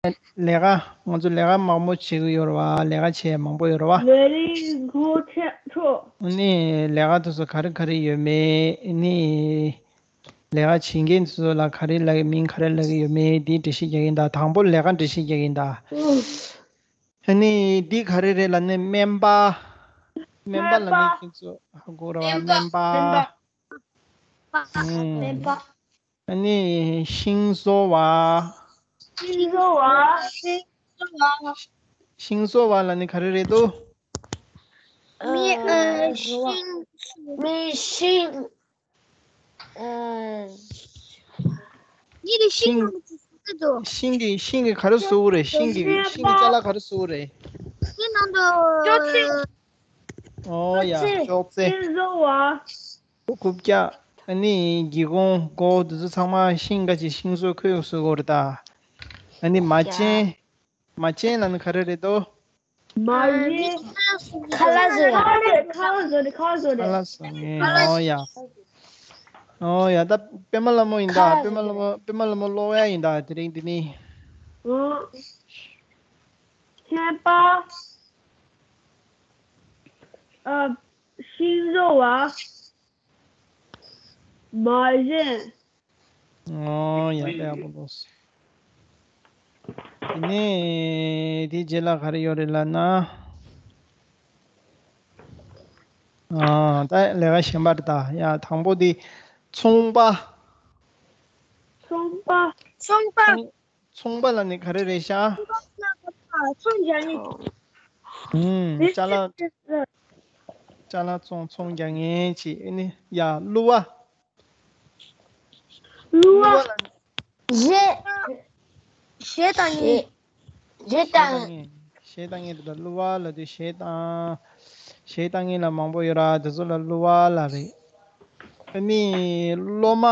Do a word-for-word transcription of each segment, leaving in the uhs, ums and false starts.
ལས་ཀ་ང་ཚོ་ལས་ཀ་མང་པོ་བྱེད་ཀྱི་ཡོད་རེད་བ། ལས་ཀ་བྱེད་མང་པོ་ཡོད་རེད་བ། Very good. ཁྱེད་ཚོ། ཨ་ནི་ལས་ཀ་དེ་ཚོ་ག་རེ་ག་རེ་ཡོད་མེད། ཨ་ནི་ལས་ཀ་བྱེད་མཁན་དེ་ཚོ་ལ་ག་རེ་ལབ་ཀྱི་མིང་ག་རེ་ལབ་ཀྱི་ཡོད་མེད་དེ་འགྲེལ་བཤད་རྒྱག་གི་ཡིན་ད། དང་པོ་ལས་ཀ་འགྲེལ་བཤད་རྒྱག་གི་ཡིན་ད། ཨ་ནི་འདི་ག་རེ་རེད་ལབ་ན་སྨན་པ། སྨན་པ་ལབ་ནི་ཁྱེད་ཚོ་ཧ་གོ་རེད་བ། སྨན་པ། སྨན་པ། ཨུམ། སྨན་པ། ཨ་ནི་ཤིང་བཟོ་བ། ཤིང་བཟོ་བ། ཤིང་བཟོ་བ་ལབ་ནི་ག་རེ་རེད་འདུག་མི་ཨ་ཤིང་མི་ཤིང་ཨ། ཡིད་ཤིང་ཤིང་ནང་དུ་ཟུག་གི་འདུག་ཤིང་གི་ཤིང་གི་ག་རེ་བཟོ་གི་རེད། ཤིང་གི་ཤིང་གི་ཅ་ལག་ག་རེ་བཟོ་གི་རེད། ཤིང་ནང་དུ་ཅོག་ཙེ། ཨོ་ཡ། ཅོག་ཙེ། ཅོག་ཙེ། ཤིང་བཟོ་བ། རྐུབ་བཀྱག་ཨ་ནི་སྒེའུ་ཁུང་སྒོ་དེ་ཚོ་ཚང་མ་ཤིང་འགའ་ཅིག་ཤིང་བཟོ་ཁོས་བཟོ་གི་རེད་ད། ཨ་ནི་མ་བྱན། མ་བྱན་ལབ་ནི་ག་རེ་རེད་འདུག་མ་བྱན། ཁ་ལག་བཟོ་ཡ། ཁ་ལག་བཟོ་རེད། ཁ་ལག་བཟོ་རེད། ཁ་ལག་བཟོ་ངེས། ཨོ་ཡ། ཨོ་ཡ། ད་པད་མ་ལྷ་མོ་ཡིན་ད། པད་མ་ལྷ་མོ། པད་མ་ལྷ་མོ་ཀློག་ཡ་ཡིན་ད། དེ་རིང་འདི་ནི། ཨོ། མཁས་པ། ཨ། ཤིང་བཟོ་བ། མ་བྱན། ཨོ་ཡ། དཔེ་ཡག་པོ་ལོས། དེ་ནས་དེའི་རྗེས་ལ་ག་རེ་ཡོད་རེད་ལབ་ན། ཨ། ད་ལས་ཀ་གཞན་པ་རེད་ད། ཡ། དང་པོ་དེ་ཚོང་པ། ཚོང་པ། ཚོང་པ། ཚོང་པ་ལབ་ནི་ག་རེ་རེད་ཤག་ཚོང་རྒྱག་མཁན། ཨུམ། ཅ་ལག་ཅ་ལག་ཚོང་ཚོང་རྒྱག་མཁན་ཅིག་ཨ་ནི་ཡ། གླུ་བ། གླུ་བ། གླུ་བ་ལབ་ནི། གཞས། གཞས་བཏང་མཁན། གཞས་བཏང་མཁན། གཞས་བཏང་མཁན་དེ་ལ་གླུ་བ་ལབ་དུས། གཞས་བཏང་། གཞས་བཏང་མཁན་ལ་མང་པོ་ཡོད་ར། དེ་ཚོ་ལ་གླུ་བ་ལབ་རེད། ཨ་ནི་སློབ་མ།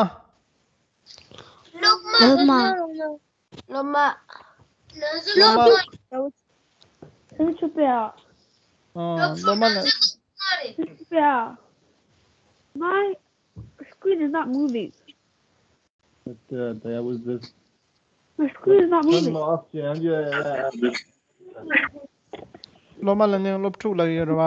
སློབ་མ། སློབ་མ། སློབ་མ། སློབ་མ། སློབ་མ། ཨ། སློབ་མ་ལ། My screen is not moving. But, uh, there was this. My screen is not moving. Off, yeah, yeah, yeah. སློབ་མ་ལབ་ནི་སློབ་ཕྲུག་ལབ་ཡོད་རེད་བ།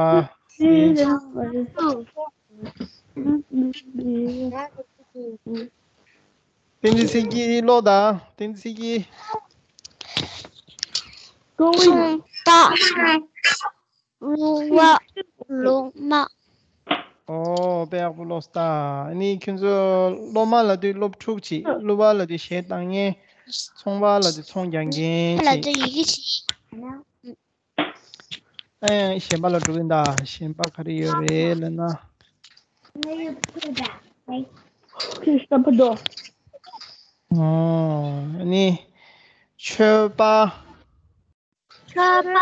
བསྟན་འཛིན་ཚེ་སྐྱིད་ཀློག་དང་། བསྟན་འཛིན་ཚེ་སྐྱིད། ཚོང་པ། གླུ་བ། སློབ་མ། ཨོ། དཔེ་ཡག་པོ་ལོས་ད། ཨ་ནི་ཁྱོད་ཚོ་སློབ་མ་ལབ་དུས་སློབ་ཕྲུག་ཅིག་གླུ་བ་ལབ་དུས་གཞས་བཏང་མཁན། ཚོང་པ་ལབ་དུས་ཚོང་རྒྱག་མཁན་ཅིག་ལབ་དུས་ཡི་གེ་ཅིག་ཨེ། གཞན་པ་ལ་འགྲོ་གི་ཡིན་ད། གཞན་པ་ག་རེ་ཡོད་རེད་ལབ་ན། ཨོ། ཨ་ནི་མཆོད་པ། མཆོད་པ།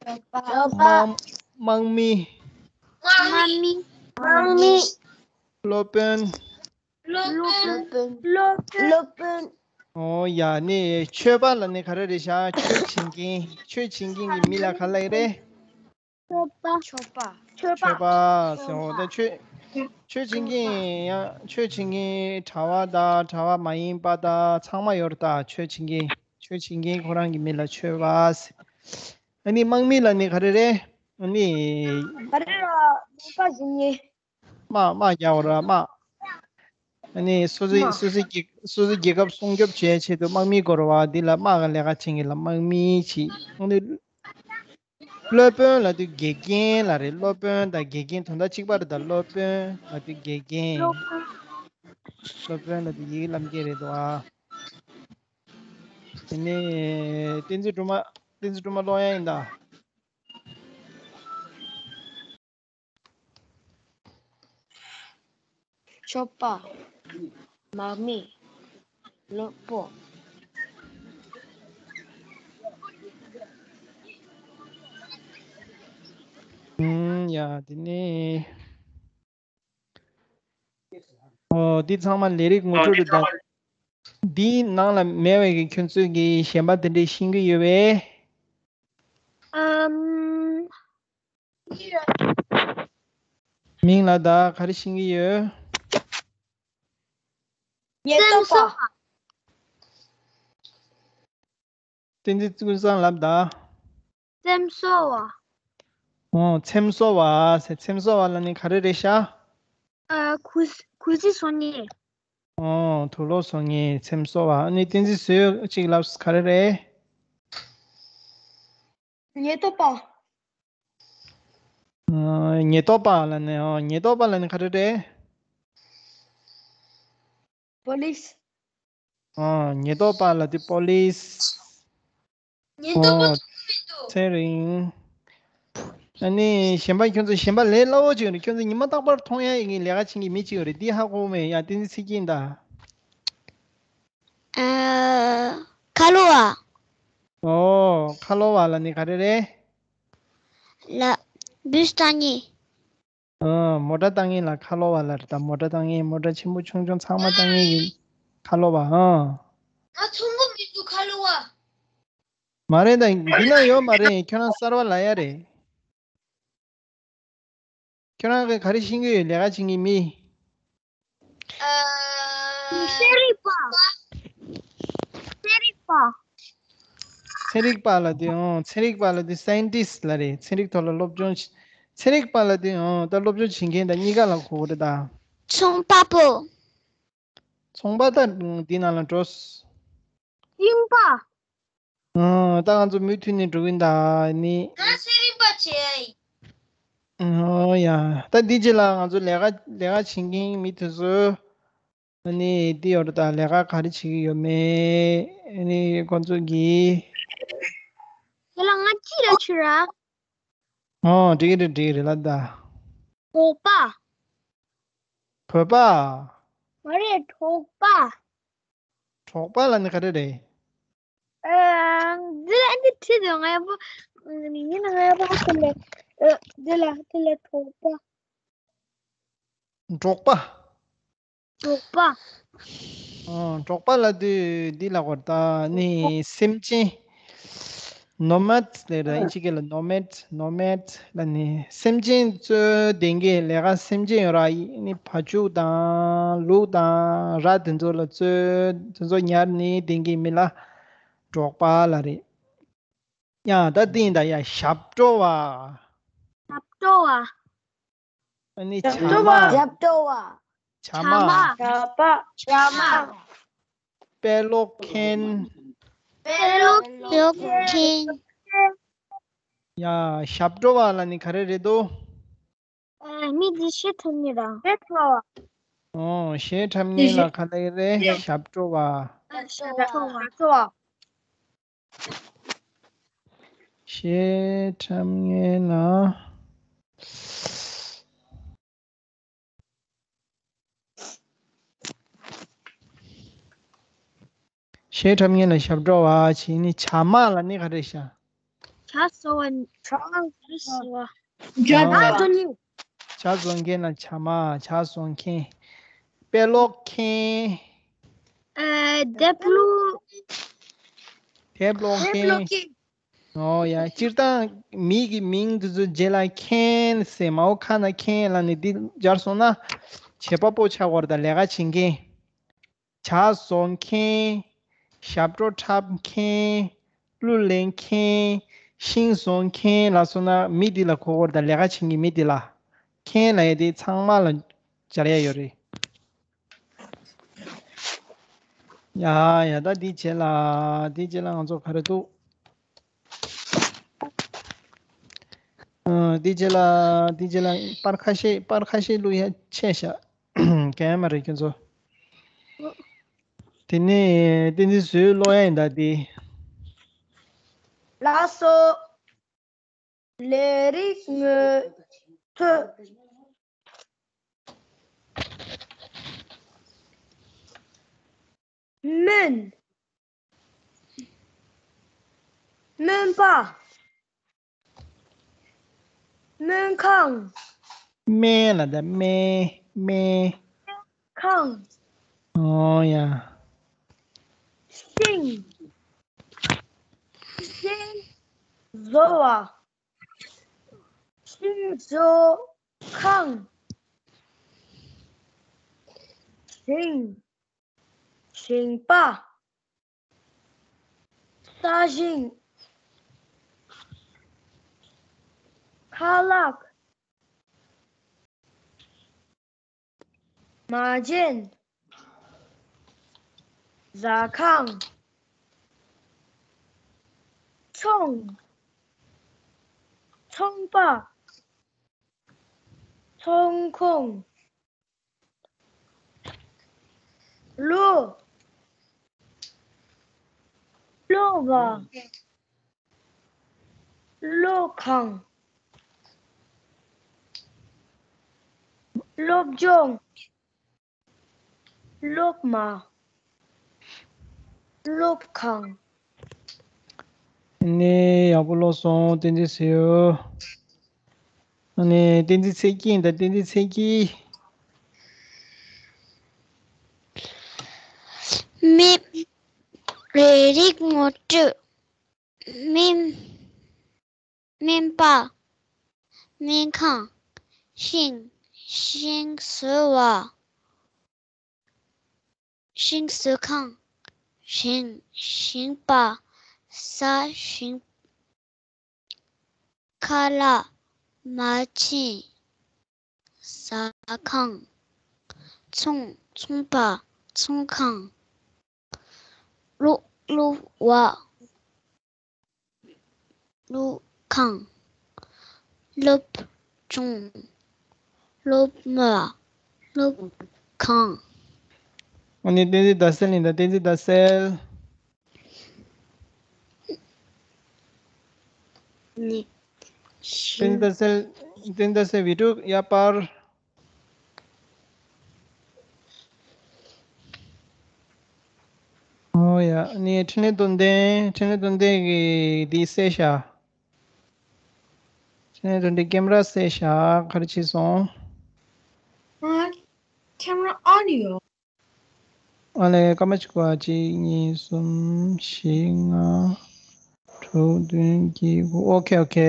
མཆོད་པ། དམག་དམག་མི། དམག་མི། དམག་མི། སློབ་དཔོན། སློབ་དཔོན། སློབ་དཔོན། སློབ་དཔོན། ཨོ་ཡ། ནི་མཆོད་པ་ལབ་ནི་ག་རེ་རེད་ཤག་ཆོས་བྱེད་མཁན། ཆོས་བྱེད་མཁན་གྱི་མི་ལ་ག་ལབ་ཀྱི་རེད། མཆོད་པ། མཆོད་པ། མཆོད་པ་ཟེར། འོ་ད་ཆོས། ཆོས་བྱེད་མཁན་ཡང་། ཆོས་བྱེད་མཁན་གྲྭ་བ་དང་གྲྭ་བ་མ་ཡིན་པ་དང་ཚང་མ་ཡོད་རེད་ད། ཆོས་བྱེད་མཁན། ཆོས་བྱེད་མཁན་ཁོ་རང་གི་མི་ལ་མཆོད་པ་ཟེར། ཨ་ནི་དམག་མི་ལབ་ནི་ག་རེ་རེད། ཨ་ནི། ག་རེ་ར། དམག་པ་ཟེར་ནི། དམག་དམག་རྒྱག་པ་ར་དམག་ཨ་ནི་སོ་སོའི་དམག་སོ་སོའི་རྒྱལ་སོ་སོའི་རྒྱལ་ཁབ་སྲུང་སྐྱོབ་བྱེད་ཆེད་དུ་དམག་མི་དགོས་རེད་བ། འདི་ལ་དམག་གི་ལས་ཀ་བྱེད་མཁན་ལ་དམག་མི་བྱེད། ཨ་ནི་སློབ་དཔོན་ལབ་དུས་དགེ་རྒན་ལ་རེད། སློབ་དཔོན་དང་དགེ་རྒན་དོན་དག་གཅིག་པ་རེད་ད། སློབ་དཔོན་ལབ་དུས་དགེ་རྒན། སློབ་དཔོན་ལབ་དུས་ཡི་གེ་བླ་མ་རྒྱལ་རེད་འདུག་ཨ། དེ་ནས་བསྟན་འཛིན་སྒྲོལ་མ། བསྟན་འཛིན་སྒྲོལ་མ་ཀློག་ཡ་ཡིན་ད། མཆོད་པ། དམག་མི། སློབ་དཔོན། ཨུམ། ཡ། དེ་ནས། ཨོ། འདི་ཚང་མ་ལས་རིགས་ངོ་སྤྲོད་རེད་ད། འདིའི་ནང་ལ་མེད་པའི་གི་ཁྱོད་ཚོས་གི་གཞན་པ་དེ་འདྲས་ཤེས་ཀྱི་ཡོད་པས། ཨམ། མིང་ལ་ད་ག་རེ་ཤེས་ཀྱི་ཡོད། ཉེན་རྟོག་པ། བསྟན་འཛིན་ཀུན་བཟང་ལབ་ད། སེམས་གསོ་བ། ཨོ། ཚེམ་གསོ་བ་ཟེར། ཚེམ་གསོ་བ་ལ་ནི་ག་རེ་རེད་ཤག་ཨ། གུས་གུས་བརྩི་སོང་ནི། ཨོ། དུག་ལོག་བཟོ་མཁན། ཚེམ་གསོ་བ། ཨ་ནི་བསྟན་འཛིན་བཟོས་གཅིག་ལབ། ག་རེ་རེད། ཉེན་རྟོག་པ། ཨ། ཉེན་རྟོག་པ་ལ་ནི། ཨོ། ཉེན་རྟོག་པ་ལ་ནི་ག་རེ་རེད། པོ་ལིས། ཨོ། ཉེན་རྟོག་པ་ལ་དེ་པོ་ལིས། ཉེན་རྟོག་པ། ཨོ། ཚེ་རིང་། ཨ་ནི་གཞན་པ་ཁྱོད་ཚོ། གཞན་པ་ལས་སླ་བོ་ཅིག་ཡོད་རེད། ཁྱོད་ཚོ་ཉི་མ་རྟག་པར་མཐོང་ཡ་ཡིན་ལས་ཀ་བྱེད་མཁན་མི་གཅིག་ཡོད་རེད། འདི་ཧ་གོ་མེད་ཡ། བསྟན་འཛིན་ཚེ་སྐྱིད་ད། ཨ། ཁ་ལོ་བ། ཨོ། ཁ་ལོ་བ་ལ་ནི་ག་རེ་རེད། ལ། བུས་བཏང་ནི། ཨ། མོ་ཊ་བཏང་མཁན་ལ་ཁ་ལོ་བ་ལབ་རེད་ད། མོ་ཊ་བཏང་མཁན། མོ་ཊ་ཆེན་པོ་ཆུང་ཆུང་ཚང་མ་བཏང་མཁན་གྱི་ཁ་ལོ་བ། ཨ། ང་ཚོང་པ་མི་འདུག་ཁ་ལོ་བ། མ་རེད་ད། འདི་ན་ཡོད་མ་རེད། ཁྱོད་རང་གསར་བ་ལབ་ཡ་རེད། ཁྱོད་རང་གིས་ག་རེ་ཤེས་ཀྱི་ཡོད། ལས་ཀ་བྱེད་མཁན་མི། ཨ། ཚན་རིག་པ། ཚན་རིག་པ། ཚན་རིག་པ་ལ་དེ། ཨོ། ཚན་རིག་པ་ལ་དེ་སའེན་ཊིསཊ་ལབ་རེད། ཚན་རིག་ཐོག་ལ་སློབ་སྦྱོང་བྱེད། ཚན་རིག་པ་ལ་དེ། ཨོ། ད་སློབ་སྦྱོང་བྱེད་མཁན་དང་གཉིས་ཀ་ལ་གོ་གི་རེད་ད། ཚོང་པ་པོ། ཚོང་པ་ད་འདི་ནང་ལ་འགྲོ། གཅིན་པ། ཨ། ད་ང་ཚོ་མུ་མཐུད་ནས་འགྲོ་གིན་ད་ནི། ང་ཚན་རིག་པ་བྱེད་ཡ་ཡིན། ཨོ་ཡ། ད་འདི་རྗེས་ལ་ང་ཚོ་ལས་ཀ་ལས་ཀ་བྱེད་མཁན་མི་དེ་ཚོ། ཨ་ནི་འདི་ཡོད་རེད་ད། ལས་ཀ་ག་རེ་བྱེད་ཀྱི་ཡོད་མེད། ཨ་ནི་ཁོང་ཚོ་གིས། དེ་ལ་ང་ཅི་ར་ཆུ་ར། ཨོ། འགྲིག་གི་རེད། འགྲིག་གི་རེད་ལབ་ད། བོད་པ། བོད་པ། མ་རེད། གྲོགས་པ། གྲོགས་པ་ལབ་ནི་ག་རེ་རེད། ཨ། འདི་ལ་འདི་བྲིས་འདུག་ང་ཡག་པོ། ཡིན་ན་ང་ཡག་པོ་ཧ་གོ་མེད། ཨ། འདི་ལ་འདི་ལ་གྲོགས་པ། འབྲོག་པ། འབྲོག་པ། ཨ། འབྲོག་པ་ལབ་དུས་འདི་ལ་གོ་ད་ནི་སེམས་ཅན། ནོ་མེཌ་ལབ་ར། ཨིན་ཇི་སྐད་ལ་ནོ་མེཌ། ནོ་མེཌ་ལབ་ནི་སེམས་ཅན་འཚོལ་བསྡད་མཁན། ལས་ཀ་སེམས་ཅན་ཡོད་ར། ནི་བ་ཕྱུགས་དང་ལུག་དང་ར་དེ་ཚོ་ལ་འཚོལ། དེ་ཚོ་ཉར་ནས་བསྡད་མཁན་མི་ལ་འབྲོག་པ་ལབ་རེད། ཡ། ད་འདི་ཡིན་ད་ཡ། ཞབས་བྲོ་བ། ཞབས་བྲོ་བ། ཨ་ནི་བྱ་མ། ཞབས་བྲོ་བ། བྱ་མ། བྱ་མ། དཔེ་ཀློག་མཁན། དཔེ་ཀློག་མཁན། ཡ། ཞབས་བྲོ་བ་ལབ་ནི་ག་རེ་རེད་དོ། ཨ། མི་འདི་གཞས་འཁྲབ་མཁན་ར། གཞས་འཁྲབ་པ། ཨོ། གཞས་འཁྲབ་མཁན་ལ་ག་རེ་རེད། ཞབས་བྲོ་བ། ཞབས་བྲོ་བ། གཞས་འཁྲབ་མཁན་ལ། གཞས་འཁྲབ་མཁན་ལ་ཞབས་བྲོ་བ་བྱས་ནི། བྱ་མ་ལབ་ནི་ག་རེ་ཤག་ཇ་བཟོ་བ། ཇ་བཟོ་བ། ཇ་བཟོ་མཁན། ཇ་བཟོ་མཁན་ལ་བྱ་མ། ཇ་བཟོ་མཁན། དཔེ་ཀློག་མཁན། ཨ། དེབ་ཀློག་དེབ་ཀློག་མཁན། ཨོ་ཡ། སྤྱིར་བཏང་མི་གི་མིང་དེ་ཚོ་རྗེས་ལ་མཁན་ཟེར། མའོ་ཁ་ན་མཁན་ལབ་ནི་འདི་སྦྱར་སོང་ན་བྱེད་པ་པོ་ཆགས་པ་རེད་ད། ལས་ཀ་བྱེད་མཁན། ཇ་བཟོ་མཁན། ཞབས་བྲོ་འཁྲབ་མཁན། གླུ་ལེན་མཁན། ཤིང་བཟོ་མཁན་ལབ་སོང་ན་མི་འདི་ལ་གོ་གི་རེད་ད། ལས་ཀ་བྱེད་མཁན་མི་འདི་ལ། མཁན་ལབ་ཡ་དེ་ཚང་མ་ལ་སྦྱར་ཡ་ཡོད་རེད། ཡ་ཡ། ད་འདི་རྗེས་ལ། འདི་རྗེས་ལ་ང་ཚོ་ག་རེ་འདུག་ཨ། འདི་རྗེས་ལ། འདི་རྗེས་ལ་པར་ཁ་ཤས། པར་ཁ་ཤས་བླུག་ཡ་ཆད་ཤག་གན་མ་རེད་ཁྱོད་ཚོ། དེ་ནས་བསྟན་འཛིན་བཟོས་ཀློག་ཡ་ཡིན་ད་འདི། ལགས་སོ། ལས་རིགས་ངོ་སྤྲོད། སྨོན། སྨོན་པ། སྨོན་ཁང་། སྨན་ལ་ད་སྨན། སྨན། ཁང་། ཨོ་ཡ། ཤིང་། ཤིང་བཟོ་བ། ཤིང་བཟོ་ཁང་། ཞིང་། ཞིང་པ། ས་ཞིང་། ཁ་ལག་མ་བྱན། ཟ་ཁང་། ཚོང་། ཚོང་པ། ཚོང་ཁང་། ལོ། ལོ་བ། ལོ་ཁང་། སློབ་སྦྱོང་། སློབ་མ། སློབ་ཁང་། ནས་ཡག་པོ་ཀློག་སོང་། བསྟན་འཛིན་ཟེར་ཡོད། ཨ་ནི་བསྟན་འཛིན་ཚེ་སྐྱིད་དང་། བསྟན་འཛིན་ཚེ་སྐྱིད། མི། རེ་རིགས་ངོ་སྤྲོད། སྨན། སྨན་པ། སྨན་ཁང་། ཤིང་། ཤིང་བཟོ་བ། ཤིང་བཟོ་ཁང་། ཞིང་། ཞིང་པ། ས་ཞིང་། ཁ་ལག་མ་བྱན། ཟ་ཁང་། ཚོང་། ཚོང་པ། ཚོང་ཁང་། ཀློག་ཀློག་པ། ཀློག་ཁང་། སློབ་སྦྱོང་། སློབ་མ། སློབ་ཁང་། ཨ་ནི་བསྟན་འཛིན་ཟླ་གསལ་ཡིན་ད། བསྟན་འཛིན་ཟླ་གསལ། ནི། བསྟན་འཛིན་ཟླ་གསལ། བསྟན་འཛིན་ཟླ་གསལ་བི་ཌིའོ་ཡར་སྤར། ཨོ་ཡ། ནི་འཕྲིན་ལས་དོན་ལྡན། འཕྲིན་ལས་དོན་ལྡན་གྱིས་འདི་བསད་བཞག་འཕྲིན་ལས་དོན་ལྡན་ཀེམ་ར་བསད་བཞག་ག་རེ་བྱས་སོང་། ཨ། ཀེམ་ར་ཨ་ནི་ཡོད། ཨ་ལས། སྐར་མ་གཅིག་པ། གཅིག་གཉིས། གསུམ། བཞི། ལྔ། དྲུག་བདུན། བརྒྱད། དགུ། ཨོ་ཁེ། ཨོ་ཁེ།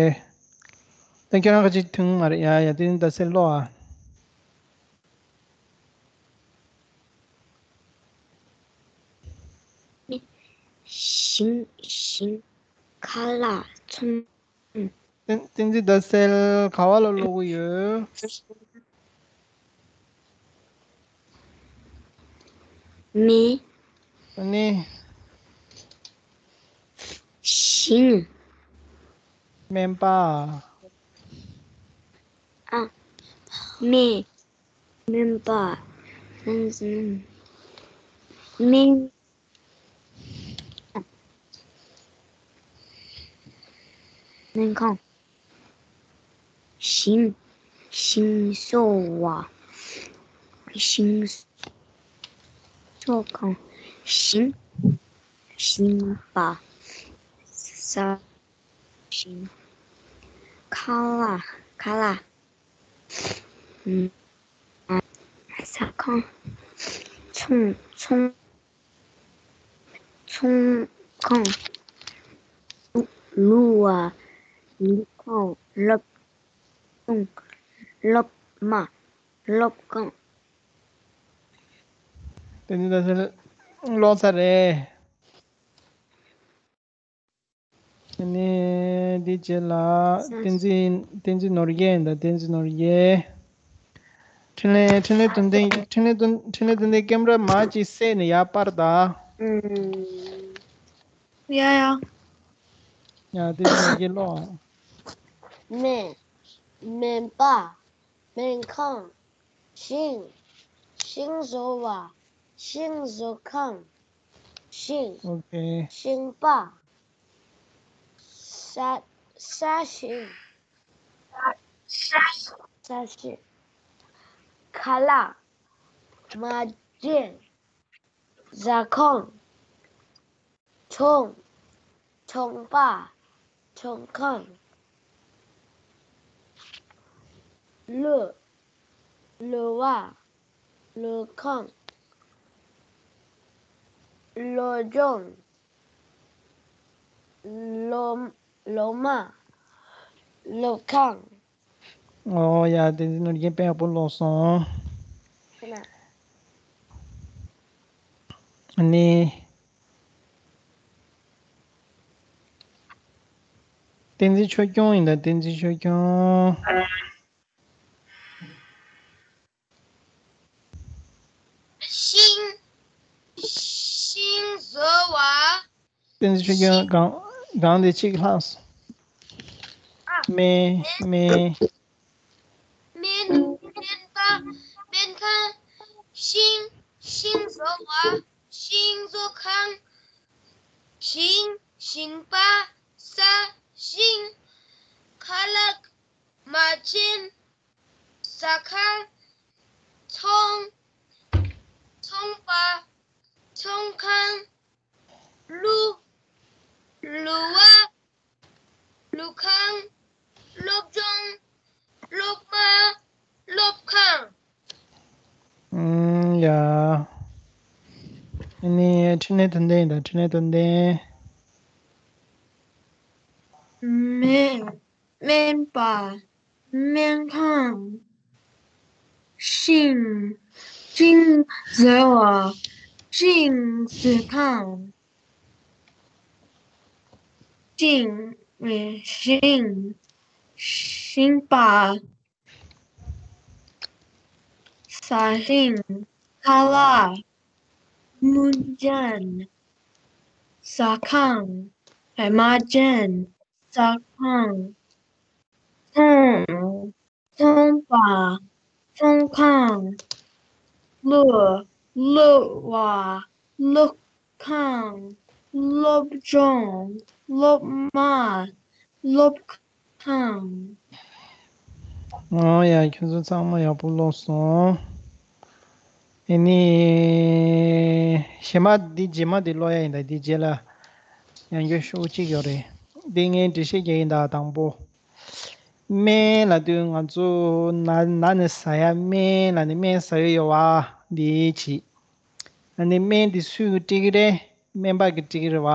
ད་ཁྱེད་རང་ག་ཅིག་མཐོང་མ་རེད། ཡ་ཡ། དེ་ནི་ཟླ་གསལ་ཀློག་ཨ། ཞིང་། ཞིང་། ཁ་ལག་ཚོང་། བསྟན་བསྟན་འཛིན་ཟླ་གསལ་ག་བ་ལ་ཀློག་གི་ཡོད། མེ། ཨ་ནི། ཞིང་། སྨན་པ། ཨ། མེ། སྨན་པ། སྨན། སྨན། སྨན་ཁང་། ཞིང་། ཞིང་བཟོ་བ། ཞིང་བཟོ་ཁང་། ཞིང་། ཞིང་པ། ས། ཞིང་། ཁ་ལག་ཁ་ལག་ཟ་ཁང་། ཚོང་། ཚོང་། ཚོང་ཁང་། ལུག་ལུག་པ། ལུག་ཁང་། སློབ། སློབ་མ། སློབ་ཁང་། དེ་ནི་ད་ལྟ་ཀློག་ཚར་རེད། དེ་ནས་འདི་རྗེས་ལ་བསྟན་འཛིན། བསྟན་འཛིན་ནོར་རྒྱས་ཡིན་ད། བསྟན་འཛིན་ནོར་རྒྱས། འཕྲིན་ལས། འཕྲིན་ལས་དོན་ལྡན། འཕྲིན་ལས་དོན། འཕྲིན་ལས་དོན་ལྡན་ཀེམ་ར་མར་ཅིག་བསད་ནས་ཡར་སྤར་ད། ཨུམ། ཡ་ཡ། ཡ། བསྟན་འཛིན་ནོར་རྒྱས་ཀློག་ཨ། སྨན། སྨན་པ། སྨན་ཁང་། ཤིང་། ཤིང་བཟོ་བ། ཤིང་བཟོ་ཁང་། ཤིང་། ཨོ་ཁེ། ཤིང་པ། ས། ས་ཞིང་། ས་ཞིང་། ཁ་ལག་མ་བྱན། ཟ་ཁང་། ཚོང་། ཚོང་པ། ཚོང་ཁང་། ལོ། ལོ་བ། ལོ་ཁང་། ལོ་སྦྱོང་། ལོ། ལོ་མ། སློབ་ཁང་། ཨོ་ཡ། བསྟན་འཛིན་ནོར་རྒྱས་དཔེ་ཡག་པོ་ཀློག་སོང་། ཁྱེད་ན། ཨ་ནི། བསྟན་འཛིན་ཆོས་སྐྱོང་ཡིན་ད། བསྟན་འཛིན་ཆོས་སྐྱོང་། ཤིང་། ཤིང་བཟོ་བ། བསྟན་འཛིན་ཆོས་སྐྱོང་། སྒང་སྒང་དེ་གཅིག་ལྷག་སོང་། ཨ། སྨན། སྨན། སྨན། སྨན་པ། སྨན་ཁང་། ཤིང་། ཤིང་བཟོ་བ། ཤིང་བཟོ་ཁང་། ཞིང་། ཞིང་པ། ས། ཞིང་། ཁ་ལག་མ་བྱན། ཟ་ཁང་། ཚོང་། ཚོང་པ། ཚོང་ཁང་། གླུ། གླུ་བ། གླུ་ཁང་། སློབ་སྦྱོང་། སློབ་མ། སློབ་ཁང་། ཨུམ། ཡ། ཨ་ནི་འཕྲིན་ལས་དོན་ལྡན་དང་། འཕྲིན་ལས་དོན་ལྡན། སྨན། སྨན་པ། སྨན་ཁང་། ཤིང་། ཤིང་བཟོ་བ། ཤིང་བཟོ་ཁང་། ཤིང་། ཨེ། ཤིང་། ཤིང་པ། ས་ཞིང་། ཁ་ལག་མ་བྱན། ཟ་ཁང་། ཨེ། མ་བྱན། ཟ་ཁང་། ཚོང་། ཚོང་པ། ཚོང་ཁང་། གླུ། གླུ་བ། གླུ་ཁང་། སློབ་སྦྱོང་། སློབ་མ། སློབ་ཁང་། ཨོ་ཡ། ཁྱོད་ཚོ་ཚང་མ་ཡག་པོ་ཀློག་སོང་། ཨེ་ནི། གཞན་མ་འདི་རྗེས་མ་འདི་ཀློག་ཡ་ཡིན་ད། འདི་རྗེས་ལ་ཡང་སྐྱར་ཤོག་གཅིག་ཡོད་རེད། འདི་ངས་འགྲེལ་བཤད་རྒྱག་གི་ཡིན་ད། དང་པོ། སྨན་ལབ་དུས་ང་ཚོ་ན་ན་ནས་ཟ་ཡ། སྨན་ལབ་ནས་སྨན་ཟ་ཡ་ཡོད་པ། འདི་བྱེད། ཨ་ནི་སྨན་འདི་སུས་སྤྲད་ཀྱི་རེད། སྨན་པ་གིས་སྤྲད་ཀྱི་རེད་པ།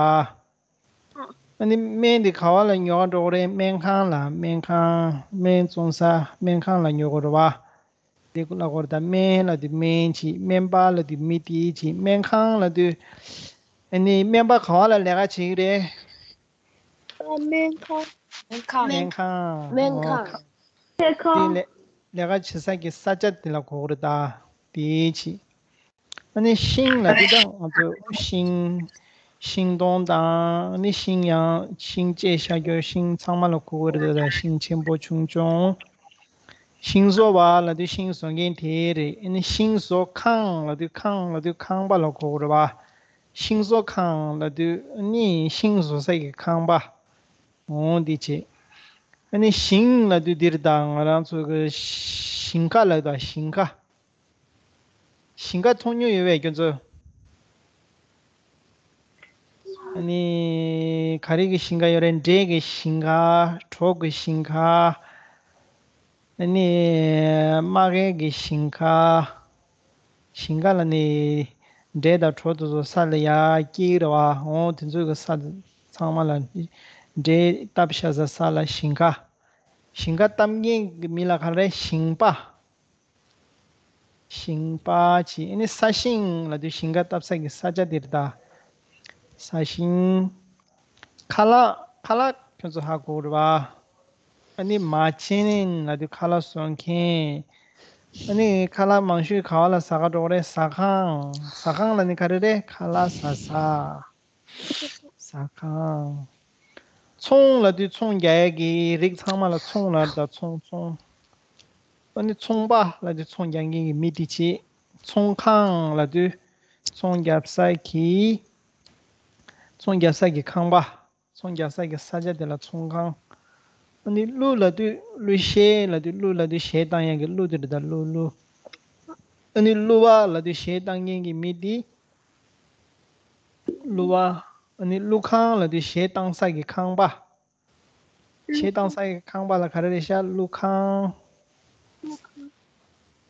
ཨ་ནི་སྨན་འདི་ག་པ་ལ་ཉོ་ག་འགྲོ་གི་རེད། སྨན་ཁང་ལ། སྨན་ཁང་། སྨན་བཙོང་ས། སྨན་ཁང་ལ་ཉོ་དགོས་རེད་པ། དེ་ལ་གོ་རེད་ད། སྨན་ལབ་དུས་སྨན་བྱེད། སྨན་པ་ལབ་དུས་མི་དེ་བྱེད། སྨན་ཁང་ལབ་དུས། ཨ་ནི་སྨན་པ་ག་པ་ལ་ལས་ཀ་བྱེད་ཀྱི་རེད། སྨན་ཁང་། སྨན་ཁང་། སྨན་ཁང་། སྨན་ཁང་། ཨོ། སྨན་ཁང་། དེ་ལས་ལས་ཀ་བྱེད་ས་གི་ས་ཆ་དེ་ལ་གོ་རེད་ད། དེ་བྱེད། ཨ་ནི་ཤིང་ལབ་དུས་ད་ང་ཚོ་ཤིང་། ཤིང་སྡོང་དང་། ཨ་ནི་ཤིང་ཡང་། ཤིང་བཅད་བཞག་རྒྱུ། ཤིང་ཚང་མ་ལ་གོ་གི་རེད་ད། ཤིང་ཆེན་པོ་ཆུང་ཆུང་། ཤིང་བཟོ་བ་ལབ་དུས་ཤིང་བཟོ་མཁན་དེ་རེད། ཨ་ནི་ཤིང་བཟོ་ཁང་ལབ་དུས། ཁང་ལབ་དུས་ཁང་པ་ལ་གོ་གི་རེད་པ། ཤིང་བཟོ་ཁང་ལབ་དུས་ཨ་ནི་ཤིང་བཟོ་ས་གི་ཁང་པ། འོང་འདི་བྱེད། ཨ་ནི་ཞིང་ལབ་དུས་འདིར་ད་ང་རང་ཚོ་གི་ཞིང་ཁ་ལབ་ད། ཞིང་ཁ། ཞིང་ཁ་མཐོང་མྱོང་ཡོད་པས་ཁྱོད་ཚོ། ཨ་ནི་ག་རེ་གི་ཞིང་ཁ་ཡོད་རེད། འབྲས་ཀྱི་ཞིང་ཁ། གྲོ་གི་ཞིང་ཁ། ཨ་ནི་མ་གའི་གི་ཞིང་ཁ། ཞིང་ཁ་ལབ་ནི་འབྲས་དང་གྲོ་དེ་ཚོ་ས་ལ་ཡར་སྐྱེ་གི་རེད་པ། འོ་དེ་ཚོ་གི་ས་ཚང་མ་ལ། འབྲས་བཏབ་བཞག་ས་ས་ལ་ཞིང་ཁ། ཞིང་ཁ་བཏབ་མཁན་གྱི་མི་ལ་ག་རེ། ཞིང་པ། ཞིང་པ་བྱེད། ཨ་ནི་ས་ཞིང་ལབ་དུས་ཞིང་ཁ་བཏབ་ས་གི་ས་ཆ་དེ་རེད་ད། ས་ཞིང་། ཁ་ལག་ཁ་ལག་ཁྱོད་ཚོ་ཧ་གོ་རེད་པ། ཨ་ནི་མ་བྱན་ལབ་དུས་ཁ་ལག་བཟོ་མཁན། ཨ་ནི་ཁ་ལག་མང་ཤོས་ག་པ་ལ་ཟ་ག་འགྲོ་གི་རེད། ཟ་ཁང་། ཟ་ཁང་ལབ་ནི་ག་རེ་རེད། ཁ་ལག་ཟ་ས། ཟ་ཁང་། ཚོང་ལབ་དུས་ཚོང་རྒྱག་ཡ་གི་རིགས་ཚང་མ་ལ་ཚོང་ལབ་ད། ཚོང་། ཚོང་། ཨ་ནི་ཚོང་པ་ལབ་དུས་ཚོང་རྒྱག་མཁན་གྱི་མི་དེ་བྱེད། ཚོང་ཁང་ལབ་དུས་ཚོང་རྒྱབ་ས་གི། ཚོང་རྒྱབ་ས་གི་ཁང་པ། ཚོང་རྒྱག་ས་གི་ས་ཆ་དེ་ལ་ཚོང་ཁང་། ཨ་ནི་གླུ་ལབ་དུས། གླུ་གཞས་ལབ་དུས། གླུ་ལབ་དུས་གཞས་བཏང་ཡག་གི་གླུ་དེ་རེད་ད། གླུ། གླུ། ཨ་ནི་གླུ་བ་ལབ་དུས་གཞས་བཏང་མཁན་གྱི་མི་དེ། གླུ་བ། ཨ་ནི་གླུ་ཁང་ལབ་དུས་གཞས་བཏང་ས་གི་ཁང་པ། གཞས་བཏང་ས་གི་ཁང་པ་ལ་ག་རེ་རེད་ཤག་གླུ་ཁང་།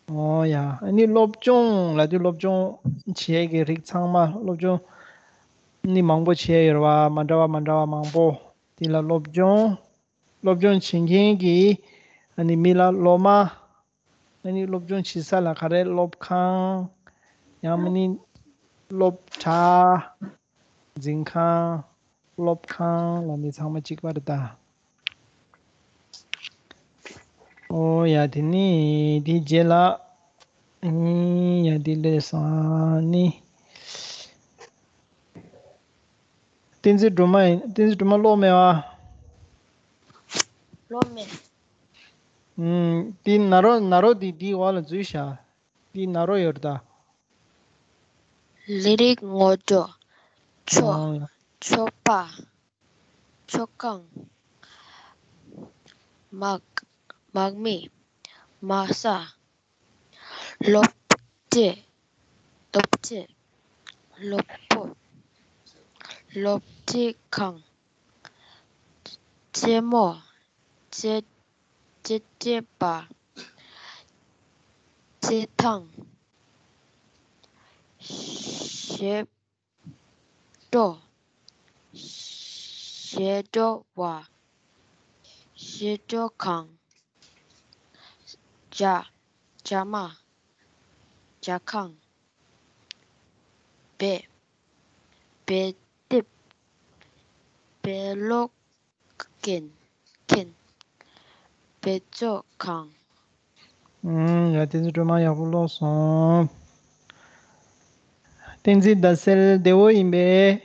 ཨོ་ཡ། ཨ་ནི་སློབ་སྦྱོང་ལབ་དུས་སློབ་སྦྱོང་བྱེད་ཡས་ཀྱི་རིགས་ཚང་མ། སློབ་སྦྱོང་ནི་མང་པོ་བྱེད་ཡས་ཡོད་རེད་པ། མ་འདྲ་བ་མ་འདྲ་བ་མང་པོ། དེ་ལ་སློབ་སྦྱོང་། སློབ་སྦྱོང་བྱེད་མཁན་གྱི་ཨ་ནི་མི་ལ་སློབ་མ། ཨ་ནི་སློབ་སྦྱོང་བྱེད་ས་ལ་ག་རེ། སློབ་ཁང་། ཡང་མིན་ན་སློབ་གྲྭ། འཛིན་ཁང་། སློབ་ཁང་ལབ་ནི་ཚང་མ་གཅིག་པ་རེད་ད། ཨོ་ཡ་དེ་ནི་དེའི་རྗེས་ལ། ཨིན་ཡ་དེ་ལས་སང་ནི། བསྟན་འཛིན་སྒྲོལ་མ་ཡིན། བསྟན་འཛིན་སྒྲོལ་མ་ཀློག་མེད་བ། ཀློག་མེད། ཨུམ། དེ་ན་རོ་ན་རོ་དེ་དེའི་འོག་ལ་འཛུལ་ཤག་དེ་ན་རོ་ཡོད་རེད་ད། ལས་རིགས་ངོ་སྤྲོད། ཆོས། ཨོ་ཡ། ཆོས་པ། ཆོས་ཁང་། དམག་དམག་མི། དམག་ས། སློབ་གྲྭ། སློབ་གྲྭ། སློབ་ཕྲུག་སློབ་ཁྲིད་ཁང་། རྩེད་མོ། རྩེད་རྩེད་འགྲན་པ། རྩེད་ཐང་། ཞབས་བྲོ། ཞབས་བྲོ་བ། ཞབས་བྲོ་ཁང་། ཇ། ཇ་མ། ཇ་ཁང་། བེ། བེ་དེབ། བེ་ཀློག་མཁན། མཁན། བེད་སྤྱོད་ཁང་། ཨུམ། ཡ་བསྟན་འཛིན་སྒྲོལ་མ་ཡག་པོ་ཀློག་སོང་། བསྟན་འཛིན་ཟླ་གསལ་བདེ་བོ་ཡིན་པས།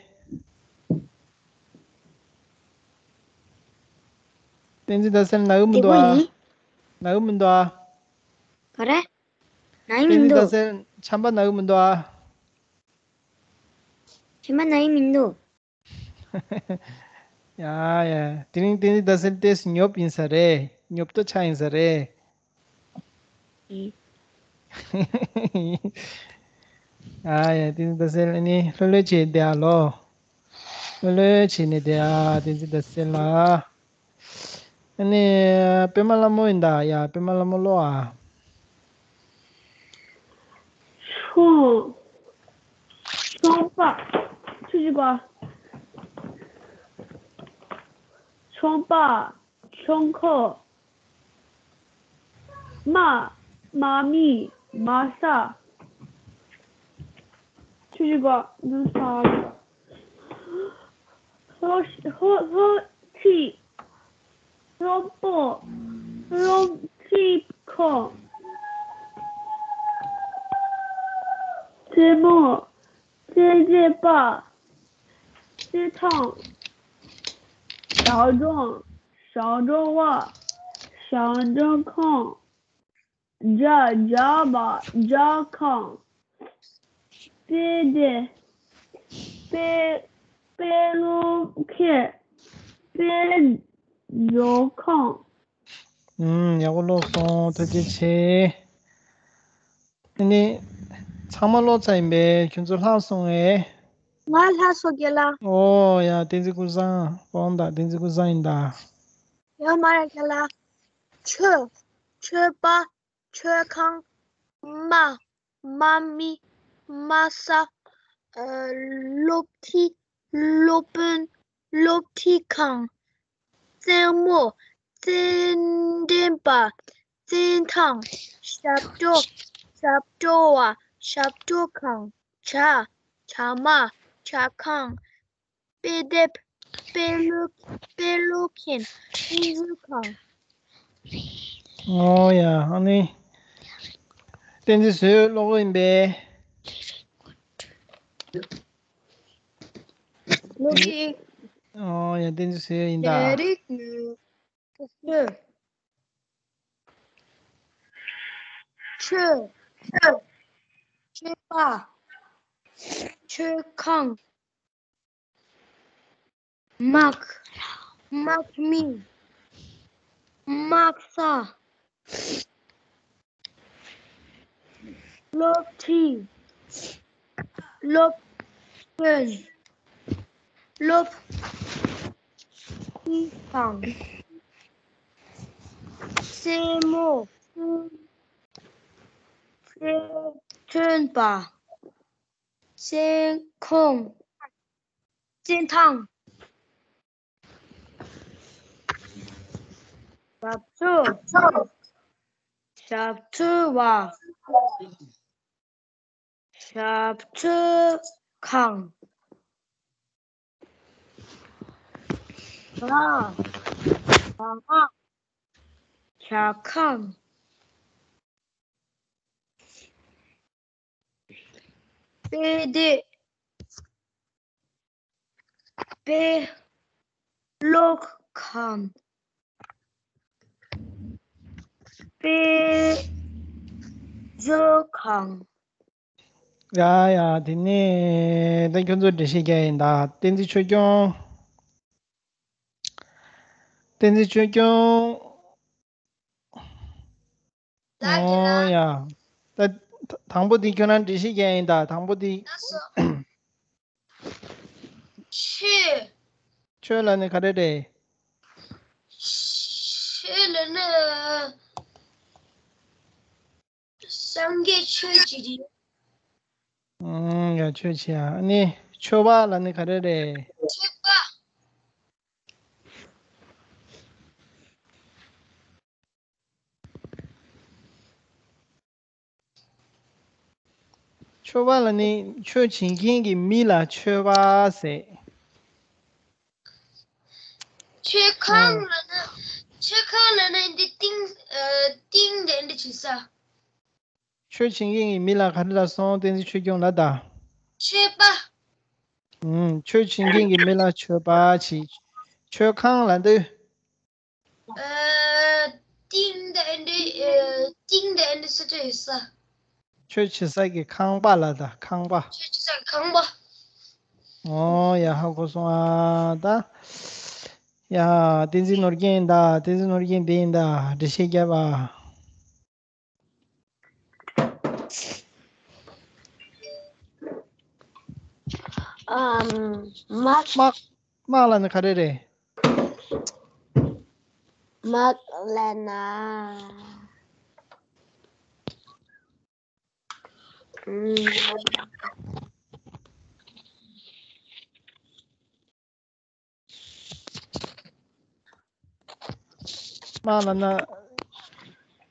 བསྟན་འཛིན་ཟླ་གསལ་ན་གི་མི་འདུག་ཨ། བདེ་པོ་ཡིན། ན་གི་མི་འདུག་ཨ། ག་རེ། ན་གི་མི་བསྟན་འཛིན་ཟླ་འདུག་གསལ་ཆམ་པ་ན་གི་མི་འདུག་ཨ། ཆམ་པ་ན་གི་མི་འདུག་ཡ་ཡ། དེ་རིང་བསྟན་འཛིན་ཟླ་གསལ་ཏོག་ཙམ་ཉོབ་ཡིན་ས་རེད། ཉོབ་ཏོ་ཆགས་ཡིན་ས་རེད། ཨེ། ཡ་ཡ། བསྟན་འཛིན་ཟླ་གསལ་ཨ་ནི་ལྷོད་ལྷོད་བྱས་བསྡད་ཨ་ལོ། ལྷོད་ལྷོད་བྱས་ནས་བསྡད་ཨ། བསྟན་འཛིན་ཟླ་གསལ་ལགས། ཨ་ནི་པད་མ་ལྷ་མོ་ཡིན་ད། ཡ་པད་མ་ལྷ་མོ་ཀློག་ཨ། ཆུང་། ཆུང་པ། ཆུང་ཆུང་པ། ཆུང་པ། ཆུང་ཁོ། མ། མ་མི། མ་ས། ཆུང་ཆུང་པ། འདི་ས། ལྷོ། ལྷོ། ལྷོ་ཁྲིད། སློབ་དཔོན། སློབ་ཁྲིད་ཁང་། རྩེད་མོ། རྩེད་འགྲན་པ། རྩེད་ཐང་། ཞབས་བྲོ། ཞབས་བྲོ་བ། ཞབས་བྲོ་ཁང་། ཇ། ཇ་མ། ཇ་ཁང་། དཔེ་དེབ། དཔེ། དཔེ་ཀློག་མཁན། དཔེ་བཟོ་ཁང་། ཨུམ། ཡག་པོ་ཀློག་སོང་། ཐུགས་རྗེ་ཆེ། ཨ་ནི། ཚང་མ་ཀློག་ཚར་ཡིན་པས། ཁྱོད་ཚོ་ལྷག་སོང་ངས། ང་ལྷག་སོང་རྒན་ལགས། ཨོ་ཡ། བསྟན་འཛིན་ཀུན་བཟང་། དགོངས་དག་བསྟན་འཛིན་ཀུན་བཟང་ཡིན་ད། ཡོད་མ་རེད་རྒན་ལགས། ཆོས། ཆོས་པ། ཆོས་ཁང་། མ། མ་མི། མ་ས། ཨ། སློབ་ཁྲིད། སློབ་དཔོན། སློབ་ཁྲིད་ཁང་། རྩེད་མོ། རྩེད་འགྲན་པ། རྩེད་ཐང་། ཞབས་བྲོ། ཞབས་བྲོ་བ། ཞབས་བྲོ་ཁང་། ཇ། ཇ་མ། ཇ་ཁང་། དཔེ་དེབ། དཔེ་ཀློག་དཔེ་ཀློག་མཁན། དཔེ་ཀློག་ཁང་། ཨོ་ཡ། ཨ་ནི། བསྟན་འཛིན་བཟོས་ཀློག་གི་ཡིན་པས། ཀློག་གི་ཡིན། ཨོ་ཡ། བསྟན་འཛིན་བཟོས་ཡིན་ད། ལས་རིགས་ནི། ཆོས། ཆོས། ཆོས་པ། ཆོས་ཁང་། དམག་དམག་མི། དམག་ས། སློབ་ཁྲིད། སློབ་དཔོན། སློབ་ཁྲིད་ཁང་། རྩེད་མོ། རྩེད་མོ། རྩེད་ཐང་། ཞབས་བྲོ། ཞབས་བྲོ་བ། ཞབས་བྲོ་ཁང་། ཇ། ཇ་མ། ཇ་ ཟ་ཁང་། དཔེ་དེབ། དཔེ་ཀློག་ཁང་། དཔེ་འཇོག་ཁང་། ཡ་ཡ། དེ་ནས་ད་ཁྱོད་ཚོ་འགྲེལ་བཤད་རྒྱག་ཡིན་ད། བསྟན་འཛིན་ཆོས་སྐྱོང་། བསྟན་འཛིན་ཆོས་སྐྱོང་། ལགས་ཀྱི་ལགས། ཨོ་ཡ། ད་དང་པོ་འདི་ཁྱོད་རང་འགྲེལ་བཤད་རྒྱག་ཡིན་ད། དང་པོ་འདི། ལགས་སོ། ཆོས། ཆོས་ལབ་ནི་ག་རེ་རེད། ཆོས་ལབ་ནི་སངས་རྒྱས་ཆོས་ཀྱི་རིགས། ཨང་། ཡ། ཆོས་ཀྱི། ཨ་ནི་མཆོད་པ་ལབ་ནི་ག་རེ་རེད། མཆོད་པ། མཆོད་པ་ལབ་ནི་ཆོས་བྱེད་མཁན་གྱི་མི་ལ་མཆོད་པ་ཟེར། མཆོད་ཁང་ལབ་ན། མཆོད་ཁང་ལབ་ན་འདི་ཏིང་། ཨ། ཏིང་དེ་འདྲ་བྱེད་ས། ཆོས་བྱེད་མཁན་གྱི་མི་ལ་ག་རེ་ལབ་སོང་། བསྟན་འཛིན་ཆོས་སྐྱོང་ལབ་ད། མཆོད་པ། ཨང་། ཆོས་བྱེད་མཁན་གྱི་མི་ལ་མཆོད་པ་བྱེད། མཆོད་ཁང་ལབ་དུས། ཨ། ཏིང་དང་འདྲ། ཨ། ཏིང་དང་འདྲ་ས་ཆ་ཡོད་ས། ཆོས་བྱེད་ས་གི་ཁང་པ་ལ་ད། ཁང་པ། ཆོས་བྱེད་ས་གི་ཁང་པ། ཨོ་ཡ། ཧ་གོ་སོང་ཨ་ད། ཡ། བསྟན་འཛིན་ནོར་རྒྱན་ཡིན་ད། བསྟན་འཛིན་ནོར་རྒྱན་འདི་ཡིན་ད། འགྲེལ་བཤད་རྒྱབ་ཨ། ཨམ། དམག་དམག་དམག་ལབ་ནི་ག་རེ་རེད། དམག་ལབ་ན། ཨམ། དམག་ལབ་ན།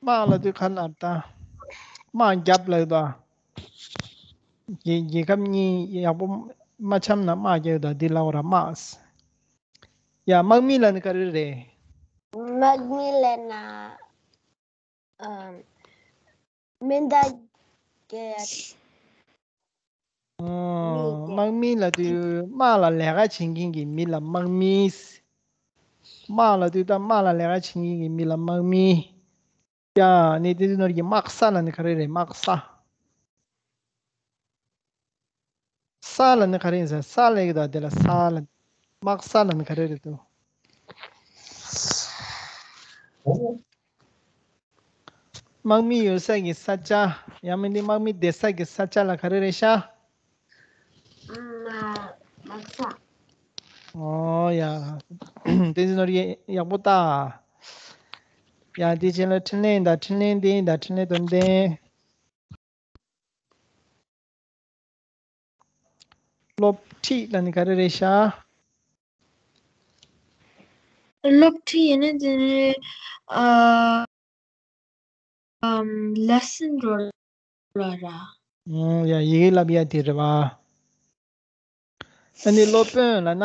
དམག་ལབ་དུས་ག་ལབ་ད། དམག་རྒྱབ་ལབ་ད། རྒྱལ་རྒྱལ་ཁབ་གཉིས་ཡག་པོ་མ་འཆམ་ན་དམག་རྒྱབ་ད། འདི་ལབ་པ་ར་དམག་ཡ། དམག་མི་ལབ་ནི་ག་རེ་རེད། དམག་མི་ལབ་ན། ཨམ། མེ་མདའ་རྒྱག་ཡ། ཨོ། དམག་མི་ལབ་དུས་དམག་ལ་ལས་ཀ་བྱེད་མཁན་གྱི་མི་ལ་དམག་མི། དམག་ལབ་དུས་ད་དམག་ལ་ལས་ཀ་བྱེད་མཁན་གྱི་མི་ལ་དམག་མི། ཡ། ནི་དེ་དུས་ནོར་གྱི་དམག་ས་ལབ་ནི་ག་རེ་རེད། དམག་ས། ས་ལབ་ནི་ག་རེ་ཡིན་ཟེར། ས་ལབ་ཀྱི་འདུག་དེ་ལ་ས་ལབ། དམག་ས་ལབ་ནི་ག་རེ་རེད་འདུག་དམག་མི་ཡོད་ས་གི་ས་ཆ། ཡང་མིན་དེ་དམག་མི་བསྡད་ས་གི་ས་ཆ་ལ་ག་རེ་རེད་ཤག་དམག་ས། ཨོ་ཡ། བསྟན་འཛིན་ནོར་གྱིས་ཡག་པོ་ལྟ། ཡ། དེ་རྗེས་ལ་འཕྲིན་ལས་ཡིན་ད། འཕྲིན་ལས་འདི་ཡིན་ད། འཕྲིན་ལས་དོན་ལྡན། སློབ་ཁྲིད་ལབ་ནི་ག་རེ་རེད་ཤག་སློབ་ཁྲིད་ཡིན་ན་དེ་ནི། ཨ། ཨམ། ལེ་སན་རོ་ར་ར། ཨང་། ཡ། ཡི་གེ་བསླབ་ཡ་དེ་རེད་བ། ཨ་ནི་སློབ་དཔོན་ལབ་ན།